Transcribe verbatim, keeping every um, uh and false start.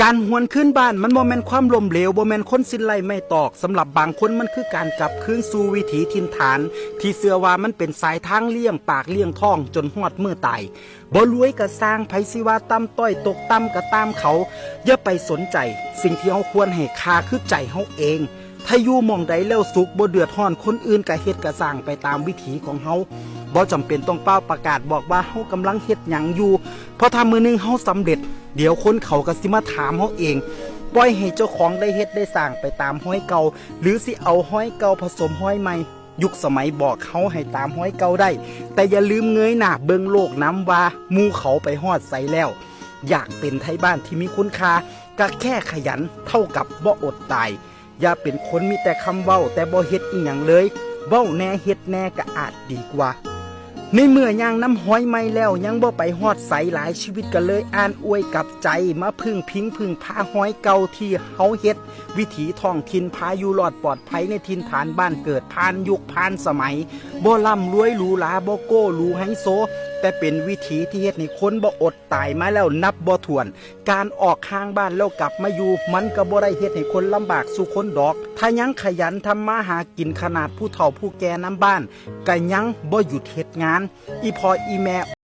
การหวนคืนบ้านมันบ่แม่นความล้มเหลว บ่แม่นคนสิ้นไร้ไม้ตอก สำหรับบางคนมันคือการกลับคืนสู่วิถีถิ่นฐาน ที่เชื่อว่ามันเป็นสายทางเลี้ยงปากเลี้ยงท้องจนฮอดมื้อตาย บ่รวยก็ซ่าง ไผสิว่าต่ำต้อยตกต่ำก็ตามเขา อย่าไปสนใจ สิ่งที่เฮาควรให้ค่าคือใจเฮาเอง ถ้าอยู่หม่องใดแล้วสุข บ่เดือดร้อนคนอื่น ก็เฮ็ดก็ซ่างไปตามวิถีของเฮา บ่จำเป็นต้องเป่าประกาศบอกว่าเฮากำลังเฮ็ดหยังอยู่ เพราะถ้ามื้อหนึ่งเฮาสำเร็จ เดี๋ยวคนเขาก็สิมาถามเฮาเอง ปล่อยให้เจ้าของได้เฮ็ดได้ซ่างไปตามฮอยเก่า หรือสิเอาฮอยเก่าผสมฮอยใหม่ ยุคสมัยบอกเฮาให้ตามฮอยเก่าได้ แต่อย่าลืมเงยหน้าเบิ่งโลกนำว่าหมู่เขาไปฮอดไสแล้ว อยากเป็นไทบ้านที่มีคุณค่า ก็แค่ขยันเท่ากับบ่อดตาย อย่าเป็นคนมีแต่คำเว้าแต่บ่เฮ็ดอิหยังเลย เว้าแหน่เฮ็ดแหน่ก็อาจดีกว่า ในเมื่อย่างนำฮอยใหม่แล้วยังบ่ไปฮอดไส หลายชีวิตก็เลยอ่านอวยกลับใจ มาพึ่งพิงพึ่งพาฮอยเก่าที่เฮาเฮ็ด วิถีท้องถิ่นพาอยู่รอดปลอดภัยในถิ่นฐานบ้านเกิด ผ่านยุคผ่านสมัย บ่ร่ำรวยหรูหรา บ่โก้หรูไฮโซ แต่เป็นวิถีที่เฮ็ดให้คนบ่อดตายมาแล้วนับบ่ถ้วน การออกห่างบ้านแล้วกลับมาอยู่ มันก็บ่ได้เฮ็ดให้คนลำบากสู่คนดอก ถ้ายังขยันทำมาหากิน ขนาดผู้เฒ่าผู้แก่นำบ้านก็ยังบ่หยุดเฮ็ดงาน อีพ่ออีแม่